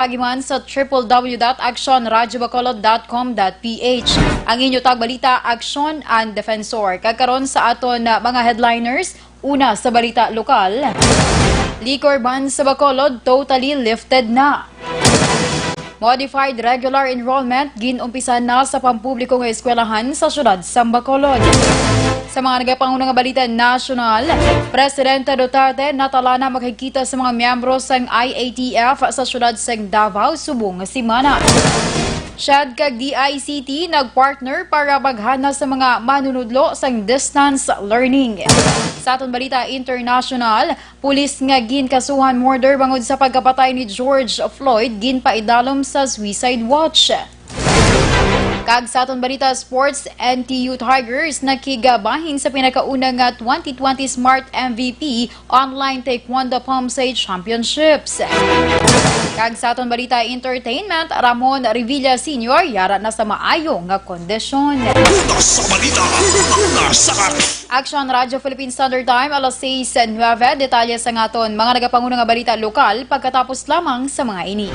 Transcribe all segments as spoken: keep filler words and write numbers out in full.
Agi man sa triple W dot action radio bacolod dot com dot P H. Ang inyo tagbalita, Aksyon and Defensor. Kag karon sa aton, uh, mga headliners, una sa balita lokal, liquor ban sa Bacolod totally lifted na. Modified regular enrollment gin-umpisan na sa pampubliko nga eskwelahan sa siyudad sang Bacolod. Sa mga nagapanguna nga balita nasyonal, Presidente Duterte natala na makigkita sa mga miyembro sang I A T F sa siyudad sang Davao subong nga semana. SHED kag D I C T nagpartner para maghana sa mga manunudlo sang distance learning. Sa aton balita international, pulis nga ginkasuhan murder bangod sa pagkapatay ni George Floyd ginpaidalom sa suicide watch. Kag sa aton balita sports, N T U Tigers nakigabahin sa pinakauna nga twenty twenty Smart M V P Online Taekwondo Pumse Championships. Kag sa aton balita entertainment, Ramon Revilla Senior yara na sa maayo nga kondisyon. Una sa balita, una sa Action Radio Philippine Standard Time, alas sais nuebe. Detalye sa aton mga nagapanguna nga balita lokal pagkatapos lamang sa mga ini.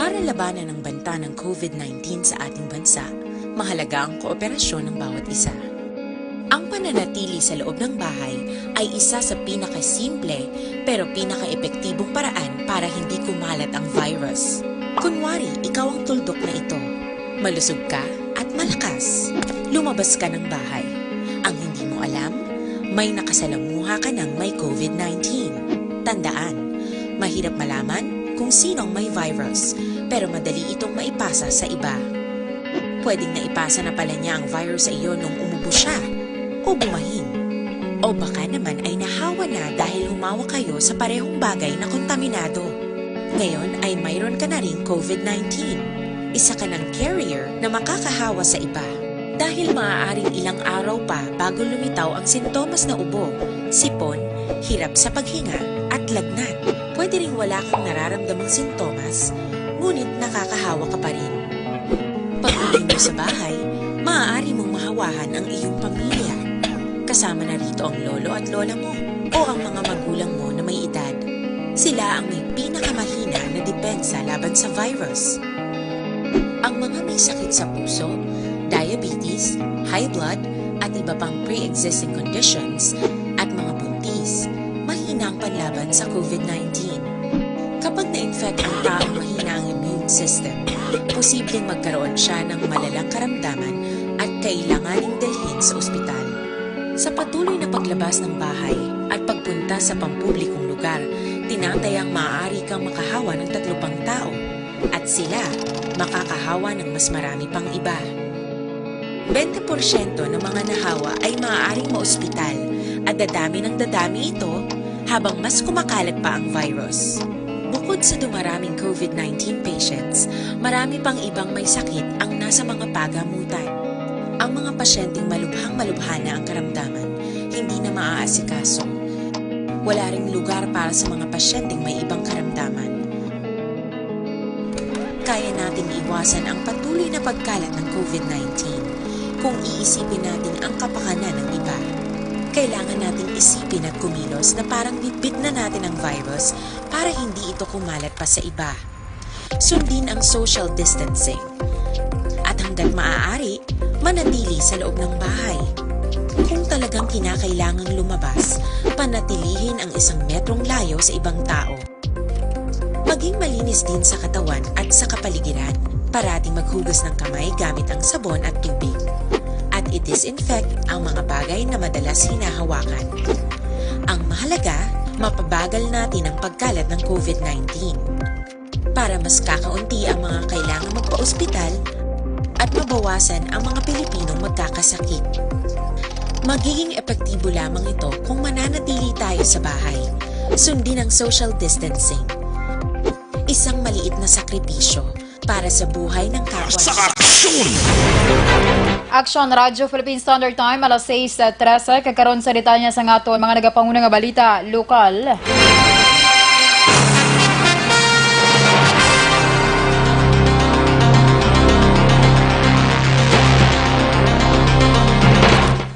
Para labanan ang banta ng COVID nineteen sa ating bansa, mahalaga ang kooperasyon ng bawat isa. Ang pananatili sa loob ng bahay ay isa sa pinakasimple pero pinakaepektibong paraan para hindi kumalat ang virus. Kunwari, ikaw ang tuldok na ito. Malusog ka at malakas. Lumabas ka ng bahay. Ang hindi mo alam, may nakasalamuha ka ng may COVID nineteen. Tandaan, mahirap malaman kung sino ang may virus, pero madali itong maipasa sa iba. Pwedeng naipasa na pala niya ang virus sa iyo nung umubo siya, o bumahin. O baka naman ay nahawa na dahil humawa kayo sa parehong bagay na kontaminado. Ngayon ay mayroon ka na ring COVID nineteen. Isa ka ng carrier na makakahawa sa iba. Dahil maaaring ilang araw pa bago lumitaw ang sintomas na ubo, sipon, hirap sa paghinga, at lagnat. Pwede ring wala kang nararamdamang sintomas, ngunit nakakahawa ka pa rin. Pag-uwi mo sa bahay, maaari mong mahawahan ang iyong pamilya. Kasama na rito ang lolo at lola mo o ang mga magulang mo na may edad. Sila ang may pinakamahina na depensa laban sa virus. Ang mga may sakit sa puso, diabetes, high blood, at iba pang pre-existing conditions, at mga buntis, mahina ang panlaban sa COVID nineteen. Kapag na-infect ang taong mahina ang immune system, posibleng magkaroon siya ng malalang karamdaman at kailanganing dalhin sa ospital. Sa patuloy na paglabas ng bahay at pagpunta sa pampublikong lugar, tinatayang maaari kang makahawa ng tatlo pang tao, at sila makakahawa ng mas marami pang iba. Bente porsyento ng mga nahawa ay maaaring maospital, at dadami ng dadami ito habang mas kumakalat pa ang virus. Bukod sa dumaraming COVID nineteen patients, marami pang ibang may sakit ang nasa mga pagamutan. Ang mga pasyenteng malubhang-malubha na ang karamdaman, hindi na maaasikaso. Wala ring lugar para sa mga pasyenteng may ibang karamdaman. Kaya nating iwasan ang patuloy na pagkalat ng COVID nineteen kung iisipin natin ang kapakanan ng iba. Kailangan nating isipin at kumilos na parang bitbit na natin ang virus para hindi ito kumalat pa sa iba. Sundin ang social distancing. At hanggat maaari, manatili sa loob ng bahay. Kung talagang kinakailangang lumabas, panatilihin ang isang metrong layo sa ibang tao. Maging malinis din sa katawan at sa kapaligiran. Parating maghugas ng kamay gamit ang sabon at tubig. At i-disinfect ang mga bagay na madalas hinahawakan. Ang mahalaga, mapabagal natin ang pagkalat ng COVID nineteen. Para mas kakaunti ang mga kailangang magpaospital at mabawasan ang mga Pilipinong magkakasakit. Magiging epektibo lamang ito kung mananatili tayo sa bahay, sundin ang social distancing. Isang maliit na sakripisyo para sa buhay ng kapwa. Sa aksyon! Aksyon Radyo Philippine Standard Time, alas sais trese. Kag karon sa detalye sa aton mga nagapanguna nga balita lokal.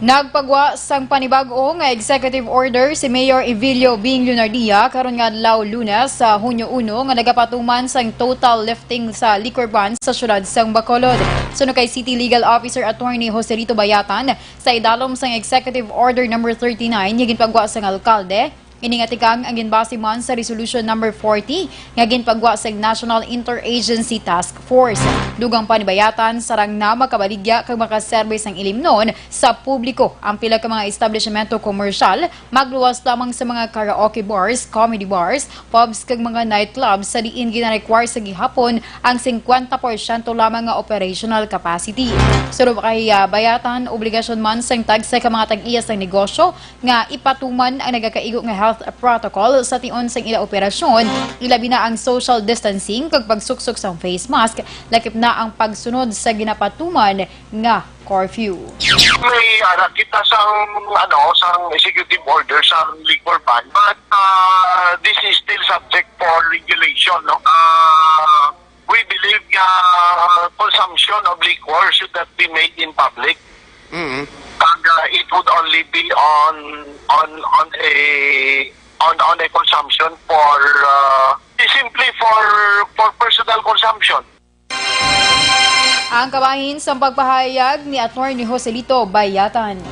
Nagpagwa sang panibag-o nga executive order si Mayor Evilio Bing Lunardia karon nga adlaw, Lunes, sa Hunyo uno, nga nagapatuman sang total lifting sa liquor ban sa siyudad sang Bacolod. Suno kay City Legal Officer Attorney Joselito Bayatan, sa idalom sang Executive Order Number thirty-nine nga ginpagwa sang alkalde, ini nga tikang ang ginbase man sa Resolution Number forty nga ginpagwa sang National Interagency Task Force. Dugang pa ni Bayatan, sarang na makabaligya kag makaserbe sang ilimnon sa publiko ang pila ka mga establisimento komersyal, magluwas lamang sa mga karaoke bars, comedy bars, pubs kag mga nightclubs sa diin gina-require sa gihapon ang singkwenta porsyento lamang nga operational capacity. Suno pa kay, ah, Bayatan, obligasyon man sang tagsa ka mga tag-iya sang negosyo nga ipatuman ang nagakaigo nga health protocol sa tion sang ila operasyon, ilabi na ang social distancing kag pagsuksok sang face mask, lakip na ang pagsunod sa ginapatuman nga curfew. May ara kita sang, ano, sang executive order sang liquor ban, but, uh, this is still subject for regulation, no? Uh, we believe nga consumption of liquor should not be made in public. Mm. Pag, uh, it would only be on, on, on a, on, on a consumption for, uh, simply for, for personal consumption. Ang kabahin sang pagpahayag ni Attorney Joselito Bayatan.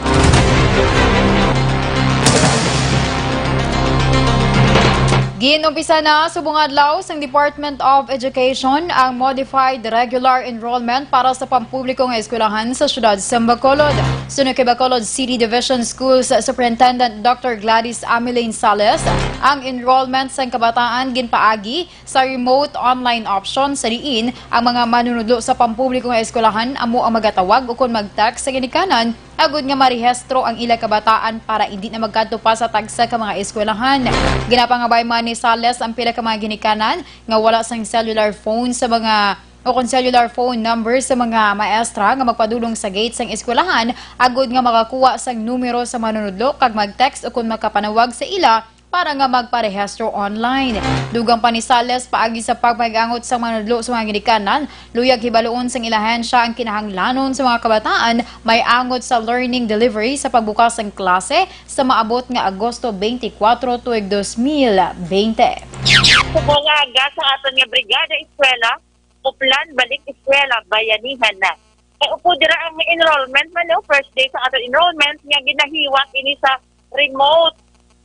Ginumpisa na subong adlaw sang Department of Education ang modified regular enrollment para sa pampubliko nga eskwelahan sa siyudad sa Bacolod. Suno kay Bacolod City Division Schools Superintendent Doctor Gladys Ameline Sales, ang enrollment sang kabataan ginpaagi sa remote online option, sa diin ang mga manunudlo sa pampubliko nga eskwelahan amo ang magatawag ukon mag-text sa ginikanan agud nga marehistro ang ila kabataan para indi na magkadto pa sa tagsa ka mga eskwelahan. Ginapangabay man ni Sales ang pila ka mga ginikanan nga wala sang cellular phone sa mga o kon cellular phone number sa mga maestra nga magpadulong sa gate sang eskwelahan agud nga makakuha sang numero sa manunudlo kag mag-text ukon makapanawag sa ila para nga magparehistro online. Dugang pa ni Sales, paagi sa pagpahigangot sa manudlo sa mga ginikanan, luyag hibaluon sang ila ahensya ang kinahanglanon sa mga kabataan may angot sa learning delivery sa pagbukas sang klase sa maabot nga Agosto twenty-four tuig dos mil bente. Subong nga aga sa aton nga Brigada Eskwela, Uplan, Balik Eskwela, Bayanihan na. Kay upod dira ang enrollment man, no? First day sa aton enrollment nga ginahiwat ini sa remote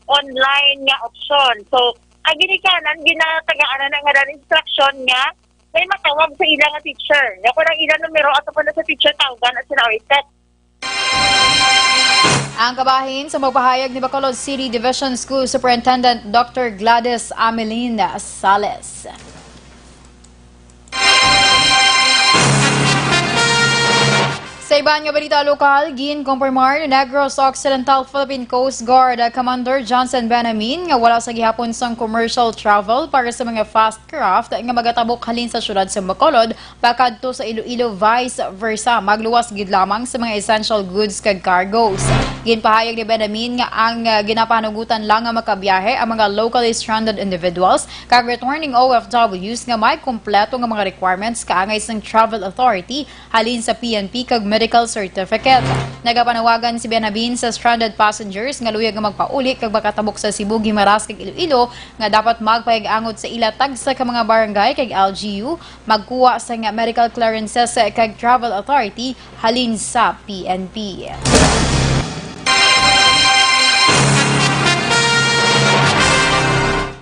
online nga opsyon. So, ang ginikanan, ginatagaan na nga daan instruction nga may matawag sa ila nga teacher. Nga kung ang ila numero ato pa na sa teacher, tawagan na sila or i-text. Ang kabahin sa magpahayag ni Bacolod City Division School Superintendent Doctor Gladys Amelin Sales. Sa iban nga balita lokal, ginkumpirmar ni Negros Occidental Philippine Coast Guard Commander Johnson Benamin nga wala sa gihapon sang commercial travel para sa mga fast craft nga magatabok halin sa siyudad sa Bacolod pakadto sa Iloilo, vice versa, magluwas gid lamang sa mga essential goods kag cargos. Ginpahayag ni Benamin nga ang, ah, ginapahanugutan lang nga makabiyahe ang mga locally stranded individuals kag returning O F Ws nga may kompleto nga mga requirements kaangay sang travel authority halin sa P N P kag medical certificate. Nagapanawagan si Benamin sa stranded passengers nga luyag nga magpauli kag makatabok sa Cebu, Guimaras kag Iloilo nga dapat magpahig-angot sa ila tagsa ka mga barangay kag L G U, magkuha sang medical clearances kag travel authority halin sa P N P.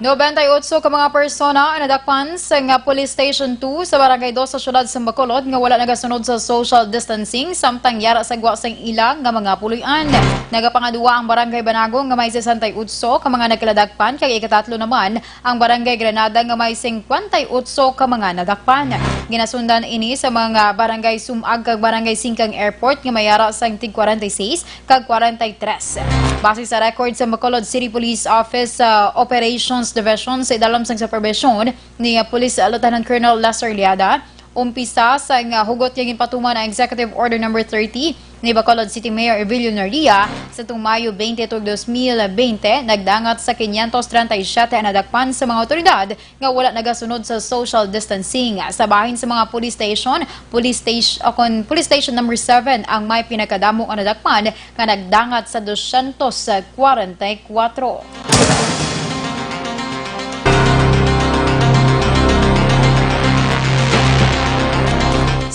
Nobenta y otso ka mga persona ang nadakpan sa nga Police Station two sa Barangay Dos sa siyudad sa Bacolod nga wala nagasunod sa social distancing, samtang yara sa gwa sang ila nga mga puloy-an. Nagapangadua ang Barangay Banago nga may sesenta y otso ka mga nagkaladakpan, kag ikatatlo naman ang Barangay Granada nga may singkwenta y otso ka mga nadakpan. Ginasundan ini sa mga barangay Sumag kag Barangay Singkang Airport nga may yara sang tig kwarenta y seis kag kwarenta y tres. Base sa record sa Bacolod City Police Office, ah, Operations Division sa idalom sang supervision ni, ah, Police Lieutenant Colonel Lester Liada, umpisa sang, ah, hugot nga ginpatuman ang Executive Order Number Thirty ni Bacolod City Mayor Evilio Nordia sa tuong Mayo twenty, tuig dos mil bente, nagdangat sa quinientos treinta y siete ang nadakpan sa mga awtoridad nga wala nagasunod sa social distancing. Sa bahin sa mga police station, police station, o kon police station number seven ang may pinakadamo nga nadakpan, nga nagdangat sa dosyentos kwarenta y kwatro.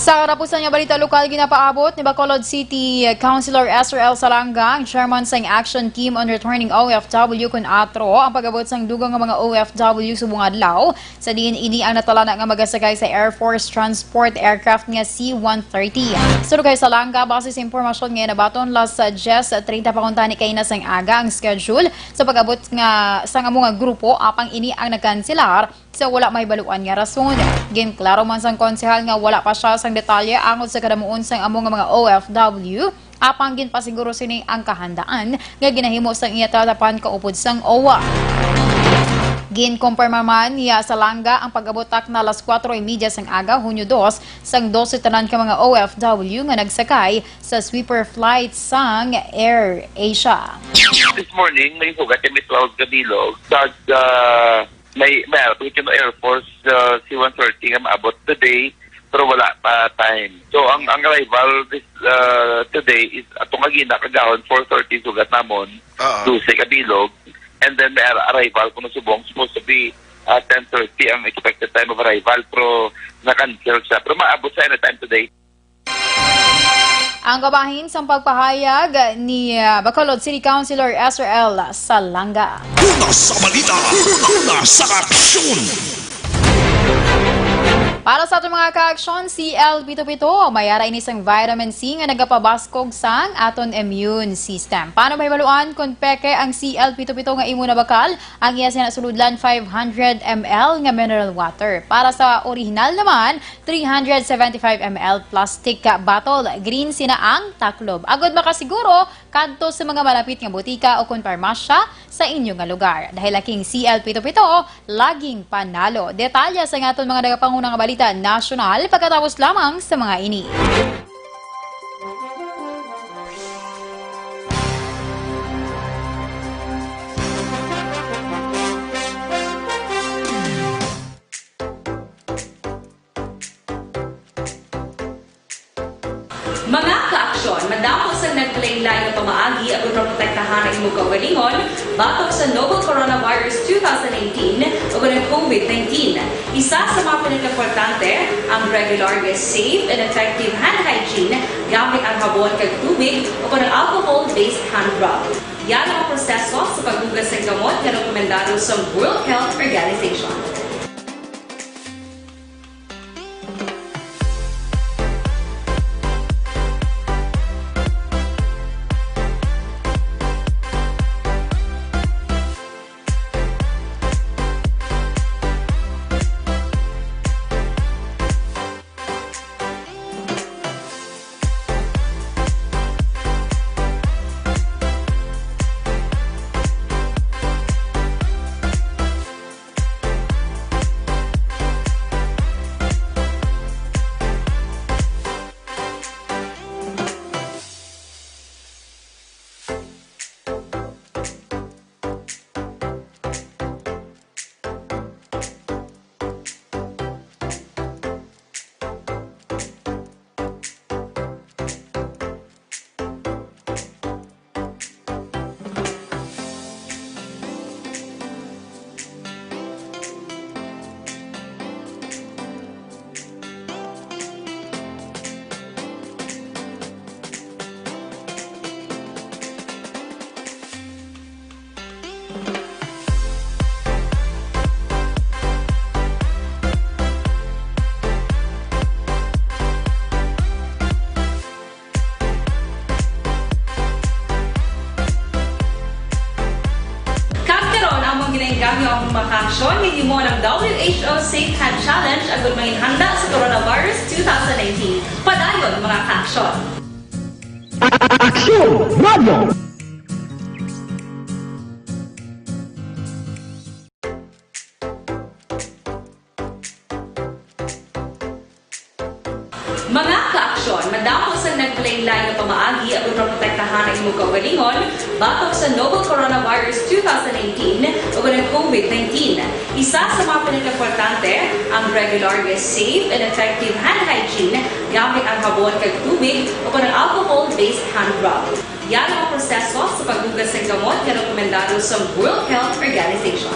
Sa katapusan nga balita lokal, ginapaabot ni Bacolod City Councilor Ezra L. Salanga, ang chairman sang Action Team on Returning O F W, kun atro, ang pag-abot sang dugang nga mga O F W subong adlaw, sa diin ini ang natalana nga magasakay sa Air Force Transport Aircraft nga C one thirty. Suno kay Salanga, base sa impormasyon nga nabaton, las diyes treinta pa kuntani kaina sang aga ang schedule sa pag-abot nga sang amo nga grupo, apang ini ang nagkanselar sa wala mahibaluan nga rason. Ginklaro man sang konsehal nga wala pa siya sang detalye angod sa kadamuon sang amo nga mga O F W, apang ginpasiguro sini ang kahandaan nga ginahimo sang iya tatapan kaupod sang O W A. Ginkumpirma man niya Salanga ang pag-abot takna alas kuwatro y media sang aga, Hunyo dos, sang dose tanan ka mga O F W nga nagsakay sa sweeper flight sang Air Asia. This morning, may sugat kami twelve ka bilog. Kag, ah, may, may araw, kay Air Force, ah, C one thirty nga maabot today, pero wala pa time. So, ang, ang arrival this, ah, today is atong agina kagahon, four thirty sugat namon, Oo. dose ka bilog. And then may ar-, arrival kuno subong, supposed to be, ah, ten thirty ang expected time of arrival, pero na-cancel siya. Pero maabot sa anytime today. Ang kabahin sang pagpahayag ni, ah, Bacolod City Councilor Ezra L. Salanga. Una sa balita, una sa aksyon. Para sa aton mga ka-aksyon, C L pito pito, may ara ini sang vitamin C nga nagapabaskog sang aton immune system. Paano mahibaluan kon peke ang C L pito pito nga imo nabakal? Ang iya sinasulodlan, five hundred M L nga mineral water. Para sa orihinal naman, three hundred seventy-five M L plastic bottle. Green sina ang taklob. Agod makasiguro, kadto sa mga malapit nga butika o kon parmasya sa inyo nga lugar. Dahil ang King C L pito pito, laging panalo. Detalye sa aton mga nagapanguna nga balita nasyonal pagkatapos lamang sa mga ini. Mga ka-aksyon, madamo sang naglain-lain nga pamaagi aron maprotektahan ang imo kaugalingon batok sa novel coronavirus two thousand nineteen o ang COVID nineteen. Isa sa mga pinakaimportante, ang regular nga safe and effective hand hygiene gamit ang habon kag tubig o ang alcohol-based hand rub. Yara ang proseso sa paghugas sang kamot nga rekomendado sa World Health Organization. Ang mga kaaksyon, hinimo ang W H O Safe Hand Challenge agud manginhanda sa coronavirus two thousand nineteen. Padayon, mga kaaksyon. Aksyon Radio! Mga kaaksyon, madamo sang naglain-lain nga pamaagi aron maprotektahan ang imong kaugalingon batok sa novel coronavirus two thousand nineteen ug ang COVID nineteen. Isa sa mga pinakaimportante, ang regular nga safe and effective hand hygiene gamit ang habon kag tubig o ang alcohol-based hand rub. Yan ang proseso sa paghugas ng gamot nga rekomendado sa World Health Organization.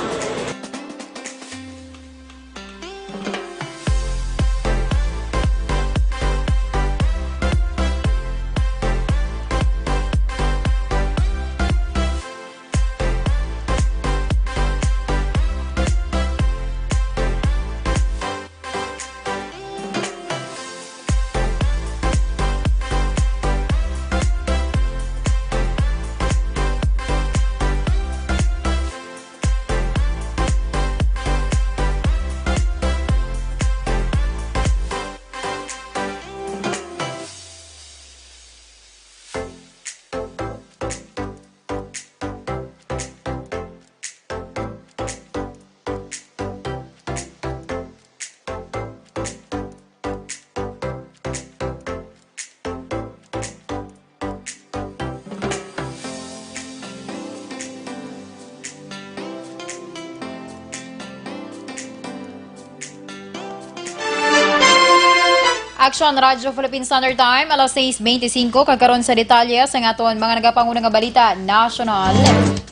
Aksyon, Radyo Philippine Standard Time, alas sais beintisinco, kag karon sa detalye sa aton mga nagapanguna nga balita nasyonal.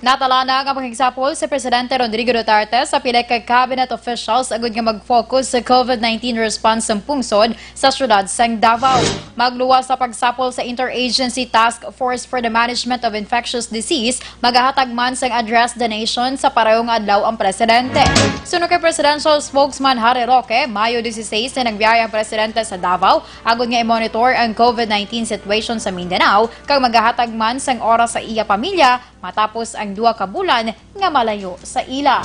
Natala na ang pakigsapol sa Presidente Rodrigo Duterte sa pila ka cabinet officials agud nga mag-focus sa COVID nineteen response sang pungsod sa siyudad sang Davao. Magluwas sa pagsapol sa Interagency Task Force for the Management of Infectious Disease, magahatag man sang address the nation sa pareho nga adlaw ang presidente. Suno kay Presidential Spokesman Harry Roque, Mayo dieciséis na nagbiyahe ang presidente sa Davao agud nga i-monitor ang COVID nineteen situation sa Mindanao kag magahatag man sang oras sa iya pamilya matapos ang duha ka bulan nga malayo sa ila.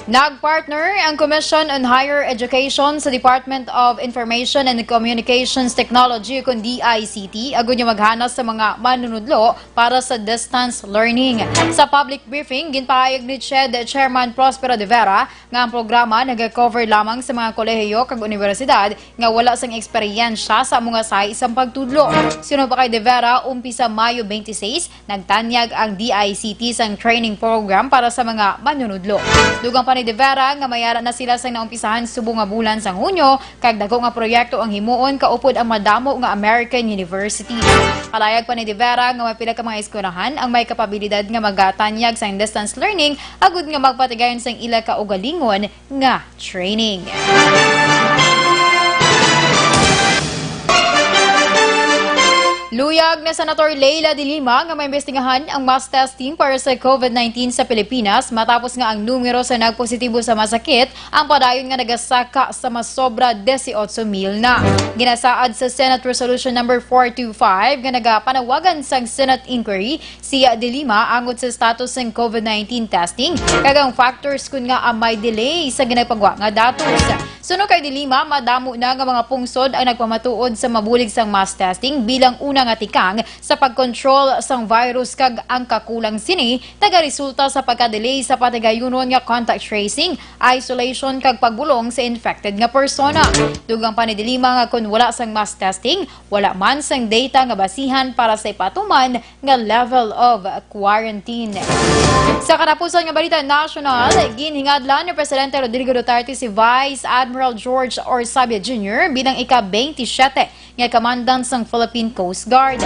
Nagpartner ang Commission on Higher Education sa Department of Information and Communications Technology, kun D I C T, agud nga maghanas sa mga manunudlo para sa distance learning. Sa public briefing, ginpahayag ni CHED Chairman Prospero de Vera nga ang programa nagakover lamang sa mga kolehiyo kag unibersidad nga wala sang eksperyensya sa amo nga sahi sang pagtudlo. Suno pa kay De Vera, umpisa Mayo twenty-six, nagtanyag ang D I C T sang training program para sa mga manunudlo. Dugang pa ni De Vera nga may ara na sila sang naumpisahan subong nga bulan sang Hunyo, kag daku nga proyekto ang himuon kaupod ang madamo nga American universities. Palayag pa ni De Vera nga may pila ka mga eskwelahan ang may kapabilidad nga magatanyag sang distance learning agud nga magpatigayon sang ila kaugalingon nga training. Luyag na Senator Leila de Lima nga maimbestigahan ang mass testing para sa COVID nineteen sa Pilipinas matapos nga ang numero sa nagpositibo sa masakit ang padayon nga nagasaka sa masobra dieciocho mil na. Ginasaad sa Senate Resolution Number four two five nga nagapanawagan sang Senate inquiry si De Lima angot sa status sang COVID nineteen testing kag ang factors kun ngaa may delay sa ginapagwa nga datos. Suno kay De Lima, madamo na nga mga pungsod ang nagpamatuod sa mabulig sang mass testing bilang una nga tikang sa pagkontrol sang virus, kag ang kakulang sini nagaresulta sa pagka-delay sa patigayunon nga contact tracing, isolation, kag pagbulong sa infected nga persona. Dugang pa ni De Lima nga kon wala sang mass testing, wala man sang data nga basihan para sa ipatuman nga level of quarantine. Sa katapusan nga balita nasyonal, ginhingadlan ni Presidente Rodrigo Duterte si Vice Admiral George Orsabia Junior bilang ika-twenty-seven nga commandant sang Philippine Coast Guard.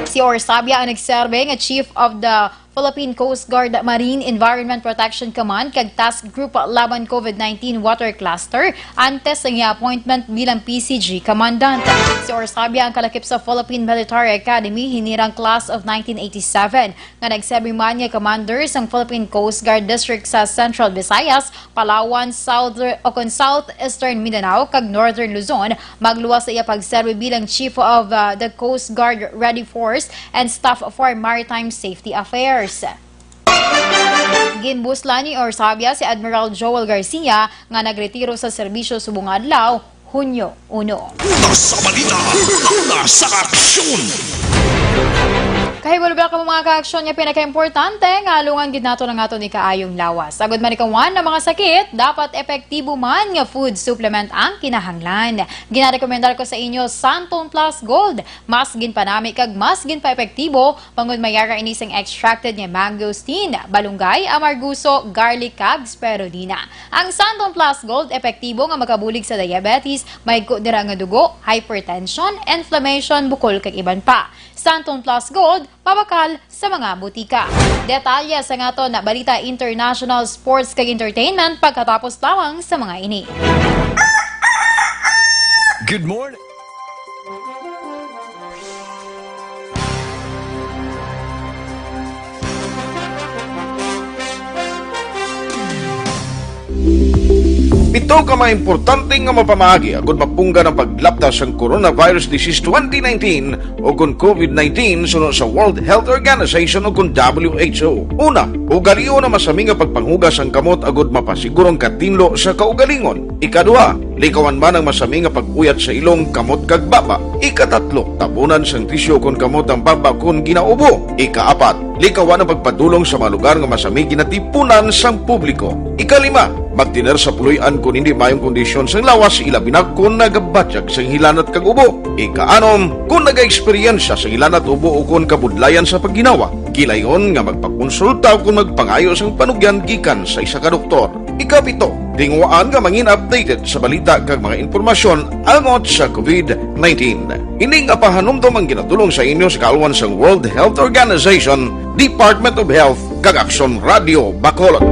Si Orsabia ang nagserbe nga Chief of the Philippine Coast Guard Marine Environment Protection Command kag Task Group laban COVID nineteen Water Cluster antes sa iya appointment bilang P C G Commandant. Si Orsabia ang kalakip sa Philippine Military Academy hinirang Class of nineteen eighty-seven, nga nagserbi man nga commander sang Philippine Coast Guard District sa Central Visayas, Palawan, South, o kon Southeastern Mindanao kag Northern Luzon, magluwas sa iya pagserbi bilang Chief of, uh, the Coast Guard Ready Force and Staff for Maritime Safety Affairs. Ginbuslan ni Orsabia si Admiral Joel Garcia, nga nagretiro sa serbisyo subong nga adlaw, Hunyo uno. Sa balita, una sa aksyon. Kahibalo ba ka mga kaaksyon nga pinakaimportante nga alungan gid nato ang aton ikaayong lawas? Agud malikawan ang mga sakit, dapat epektibo man nga food supplement ang kinahanglan. Ginarekomendar ko sa inyo Santon Plus Gold. Mas ginpanami kag mas ginpaepektibo, bangod may ara ini sing extracted nga mangosteen, balunggay, amarguso, garlic, kag spirulina. Ang Santon Plus Gold epektibo nga makabulig sa diabetes, mahigko dira nga dugo, hypertension, inflammation, bukol, kag iban pa. Santon Plus Gold, mabakal sa mga butika. Detalye sa aton balita, international, sports, kag entertainment pagkatapos lamang sa mga ini. Good morning. Pito ka mga importante nga mapamaagi agud mapunggan ang paglapta sang coronavirus disease twenty nineteen o kon COVID nineteen suno sa World Health Organization o kon W H O. Una, ugalion ang masami nga pagpanghugas sang kamot agud mapasiguro ang katinlo sa kaugalingon. Ikaduha, likawan man ang masami nga pag-uyat sa ilong, kamot, kag baba. Ikatatlo, tabunan sang tisyu kon kamot ang baba kon ginaubo. Ikaapat, likawan ang pagpadulong sa mga lugar nga masami ginatipunan sang publiko. Ikalima, magtener sa puloy-an kon hindi maayong kondisyon sang lawas, ilabi na kon nagabatyag sang hilanat kag ubo. Ikaanom, kon nagaeksperyensya sang hilanat, ubo, o kon kabudlayan sa pagginawa, gilayon nga magpakonsulta o kon magpangayo sang panugyan gikan sa isa ka doktor. Ikapito, tinguhaan nga mangin updated sa balita kag mga impormasyon angot sa COVID nineteen. Ini nga pahanumdom ang ginatulong sa inyo sa kaalwan sang World Health Organization, Department of Health, kag Aksyon Radio Bacolod.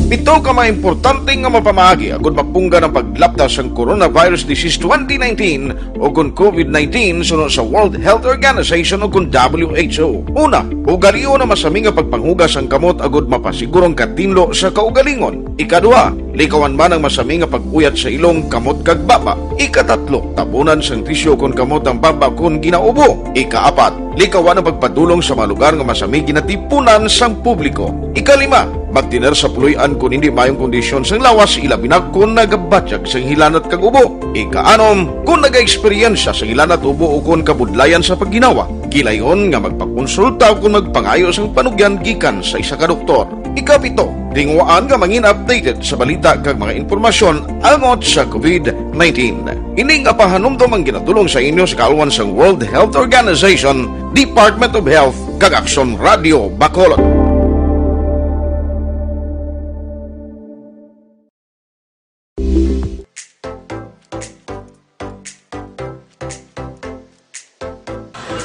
Pito ka mga importante nga mapamaagi agud mapunggan ang paglapta sang coronavirus disease twenty nineteen o kon COVID nineteen suno sa World Health Organization o kon W H O. Una, ugalion ang masami nga pagpanghugas sang kamot agud mapasiguro ang katinlo sa kaugalingon. Ikaduha, likawan man ang masami nga pag-uyat sa ilong, kamot, kag baba. Ikatatlo, tabunan sang tisyu kon kamot ang baba kon ginaubo. Ikaapat, likawan ang pagpadulong sa mga lugar nga masami ginatipunan sang publiko. Ikalima, magtener sa puloy-an kon hindi maayong kondisyon sang lawas, ilabi na kon nagabatyag sang hilanat kag ubo. Ikaanom, kon nagaeksperyensya sang hilanat, ubo, o kon kabudlayan sa pagginawa, gilayon nga magpakonsulta o kon magpangayo sang panugyan gikan sa isa ka doktor. Ikapito, tinguhaan nga mangin updated sa balita kag mga impormasyon angot sa COVID nineteen. Ini nga pahanumdom ang ginatulong sa inyo sa kaalwan sang World Health Organization, Department of Health, kag Aksyon Radio Bacolod.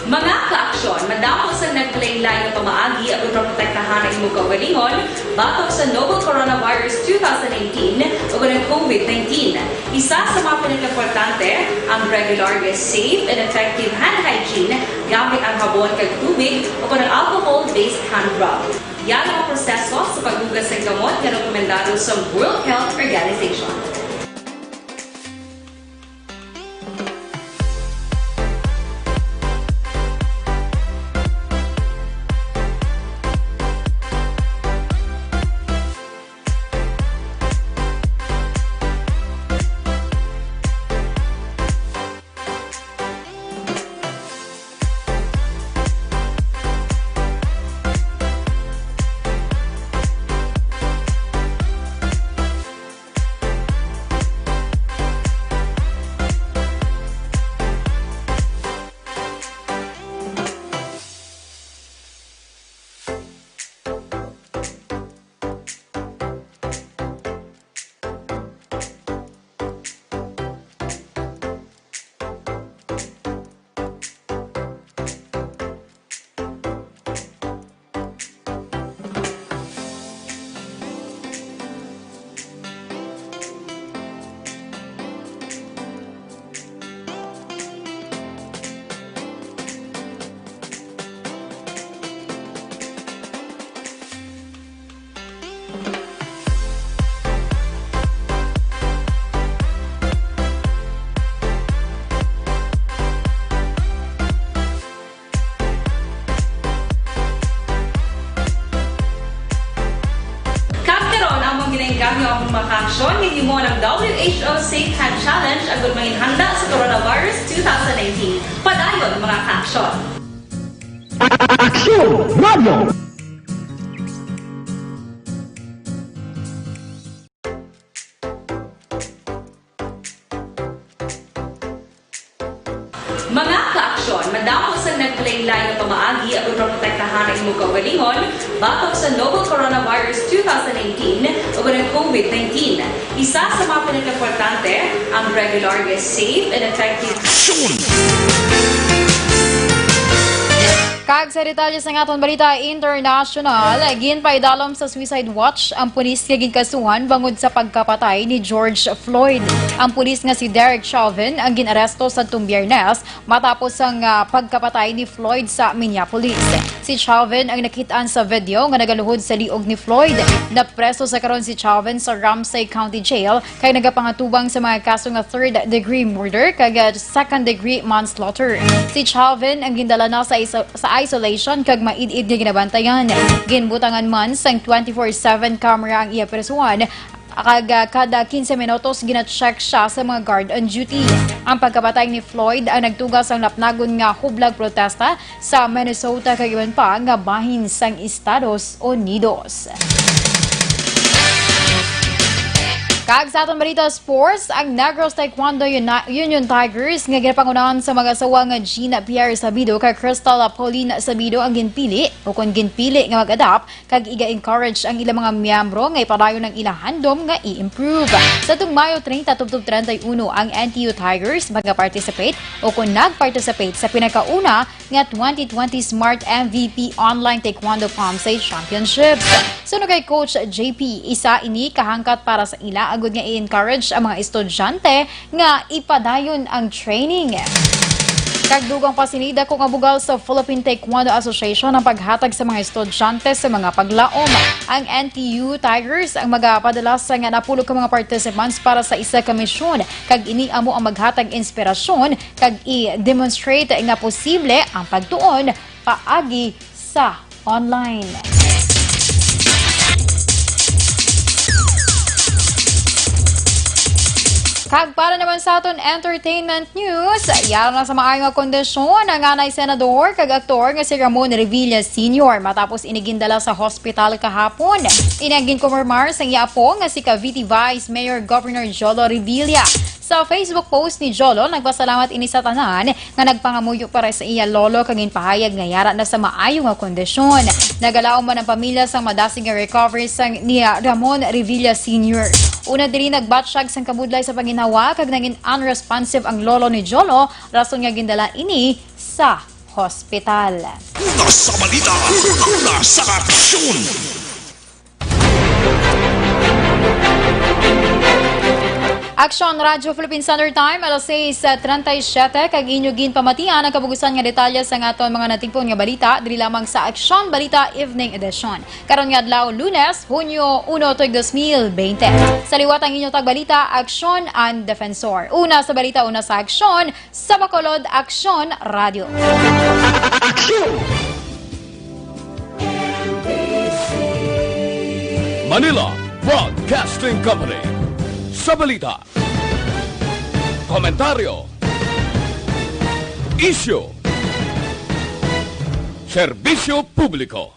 Mga kaaksyon, madamo sang naglain-lain nga pamaagi aron maprotektahan ang imong kaugalingon batok sa novel coronavirus two thousand nineteen o kon ang COVID nineteen. Isa sa mga pinakaimportante, ang regular nga safe and effective hand hygiene gamit ang habon kag tubig o kon ang alcohol-based hand rub. Yara ang proseso sa paghugas sang kamot nga rekomendado sa World Health Organization. Gihimo ang W H O Safe Hand Challenge agud manginhanda sa coronavirus two thousand nineteen. Padayon, mga ka-aksyon. Aksyon Radio! Mga ka-aksyon, madamo sang naglain-lain nga pamaagi agud maprotektahan ang imong kaugalingon batok sa novel coronavirus two thousand nineteen ug ang COVID nineteen. Isa sa mga pinakaimportante, ang regular nga safe and effective Kag sa detalye sang aton balita internasyonal, ginpaidalom sa Suicide Watch ang pulis nga ginkasuhan bangod sa pagkapatay ni George Floyd. Ang pulis nga si Derek Chauvin ang gin-aresto sadtong Biyernes matapos sang, ah, pagkapatay ni Floyd sa Minneapolis. Si Chauvin ang nakit-an sa video nga nagaluhod sa liog ni Floyd. Napreso sa karon si Chauvin sa Ramsey County Jail kay nagapangatubang sa mga kaso nga third degree murder kag, ah, second degree manslaughter. Si Chauvin ang gindala na sa iso-, sa isolation kag maid-id nga ginabantayan. Ginbutangan man sang twenty-four seven camera ang iya prisuhan, kag, ah, kada quince minutos gina-check siya sa mga guard on duty. Ang pagkapatay ni Floyd ang nagtuga sang lapnagon nga hublag protesta sa Minnesota kag iban pa nga bahin sang Estados Unidos. Kag sa aton balita sports, ang Negros Taekwondo Uni-, Union Tigers nga ginapangunahan sa mag-asawa nga Gina Pierre Sabido kag Crystal Pauline Sabido ang ginpili, o kon ginpili nga mag-adapt kag iga-encourage ang ilang mga miyembro nga ipadayon ang ilang handom nga i-improve. Sadtong Mayo treinta tubtob treinta y uno, ang N T U Tigers magaparticipate o kon nag-participate sa pinakauna nga twenty twenty Smart M V P Online Taekwondo Comsei Championships. Suno kay Coach J P, isa ini ka hangkat para sa ila agud nga i-encourage ang mga estudyante nga ipadayon ang training. Kag dugang pa sini, dako nga bugal sa Philippine Taekwondo Association ang paghatag sa mga estudyante sa mga paglaom. Ang N T U Tigers ang magapadala sa nga napulo ka mga participants para sa isa ka misyon, kag ini amo ang maghatag inspirasyon kag i-demonstrate nga posible ang pagtuon paagi sa online. Kag para naman sa aton entertainment news, yara na sa maayo nga kondisyon ang anay senador kag aktor nga si Ramon Revilla Senior matapos ini gindala sa hospital kahapon. Ini ang ginkomormar sang iya apo nga si Cavite Vice Mayor Governor Jolo Revilla. Sa Facebook post ni Jolo, nagpasalamat ini sa tanan nga nagpangamuyo para sa iya lolo kag ginpahayag nga yara na sa maayo nga kondisyon. Nagalaom man ang pamilya sang madasig nga recovery sang ni Ramon Revilla Senior. Una diri nagbatsyag sang kabudlay sa panginhawa kag nangin unresponsive ang lolo ni Jolo, rason nga gindala ini sa hospital. Una sa balita, una sa aksyon. Aksyon, Radyo Philippine Standard Time, alas sais treinta y siete, kag inyo ginpamatian ang kabugusan nga detalye sang aton mga natipon nga balita diri lamang sa Aksyon Balita Evening Edition. Karon nga adlaw, Lunes, Hunyo uno, tuig dos mil bente. Sa liwat ang inyo tagbalita, Aksyon and Defensor. Una sa balita, una sa aksyon, sa Bacolod, Aksyon Radyo. Aksyon! Manila Broadcasting Company. Sa balita, komentaryo, isyu, serbisyo publiko.